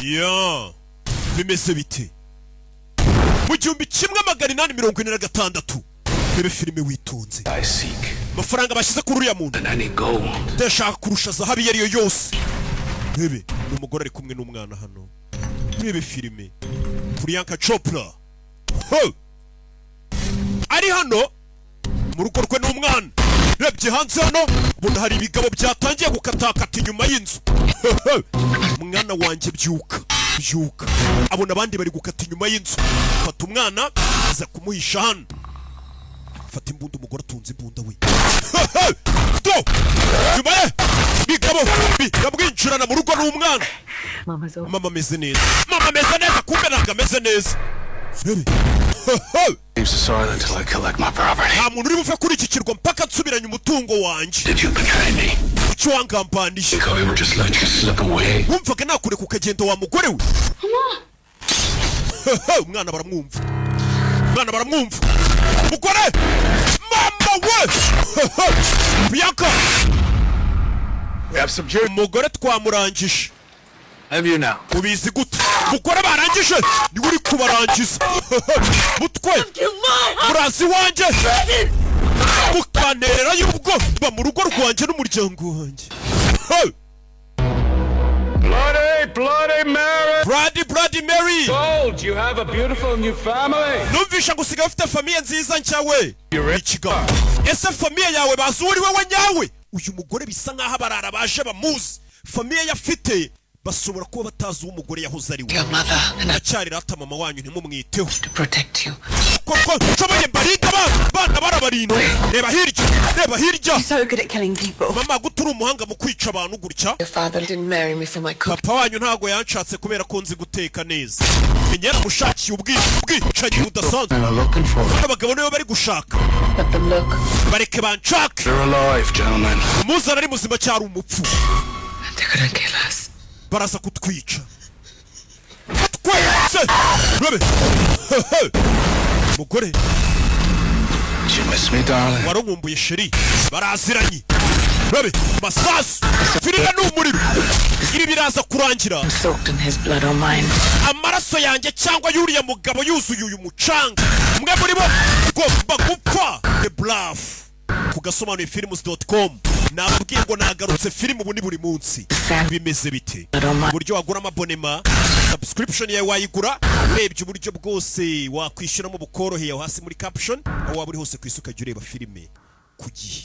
Ya, bimeze bite mu 1846? Rebe filime witonze. I seek Amafaranga bashyize kuri uriya muntu than any gold. Ndashaka kurusha zahabu iyo ari yo yose. Rebe, ni umugore ari kumwe n'umwana hano. Rebe filime. Priyanka Chopra. Ho! Ari hano mu rugo rwe n'umwana. Rebye hanze hano, ubona hari ibigabo byatangiye gukatakata inyuma y'inzu. Mwana wanjye, byuka, byuka. Abona abandi bari gukata inyuma y'inzu. Fata umwana, aza kumuhisha hano. Fata imbunda, umugore atunze imbunda we. Do nyuma ye bigabo biramwinjirana mu rugo n'umwana. Mama's okay. Mama ameze neza, mama ameze neza. Kumbe ntabwo ameze neza. Rebe. Leaves this island till I collect my property. Nta muntu uri buve kuri iki kirwa mpaka nsubiranye umutungo wanjye. Did you betray me? Kuki wangambaniye? Think I would just let you slip away? Wumvaga nakureka ukagenda, wa mugore we? Umwana baramwumva, umwana baramwumva. Mugore, mama we, Bianca. We have subdued. Umugore twamurangije. Have you now? Ubizi gute? Mugore barangije, niwe uri kubarangiza. Mutwe murazi wanjye, mukanterera y'ubwo ba mu rugo rwanjye n'umuryango wanjye. Hey! Bloody, Bloody Mary! Bloody, Bloody Mary! Gold, you have a beautiful new family. Numvisha ngo usigaye ufite famille nziza nshya we. Ikigabo, ese famille yawe bazi uwo uri wowe nyawe? Uyu mugore bisa nk'aho abarara baje bamuzi. Famille ye afite bashobora kuba batazi uwo umugore yahoze ari we. Your mother and I Aracyari rata mama wanyu, ntimumwiteho. to protect you. Koko nshoboye mbarinda abana, bana barabarinda. Reba hirya, reba hirya. You're so good at killing people. Mama, gute uri umuhanga mu kwica abantu gutya? Your father didn't marry me for my cook. Papa wanyu ntago yanshatse kubera ko nzi guteka neza. Menya yaramushakiye ubwicanyi budasanzwe. And are looking for her. Abagabo nibo bari gushaka. Let them look. Bareke banshake. They're alive, gentlemen. Umuzana ari muzima cyari umupfu? They're gonna kill us. Baraza kutwica twese. Rebe mugore. Did you miss me, darling? Waronkumbuye, chérie? Baraziranye. Rebe masasu, filime ni umuriro. Ibi biraza kurangira I'm soaked in his blood on mine. amaraso yanjye cyangwa y'uriya mugabo yuzuye uyu mucanga. Umwe muri bo ugomba gupfa. The Bluff ku gasobanuye films.com. Nababwiye ngo nagarutse. Filime ubu ni buri munsi. Bimeze bite? Uburyo wagura amabonema, subscription yawe wayigura, urebye uburyo bwose wakwishyuramo bukoroheye aho hasi muri caption. Aho waba uri hose ku isi, ukajya ureba filime ku gihe.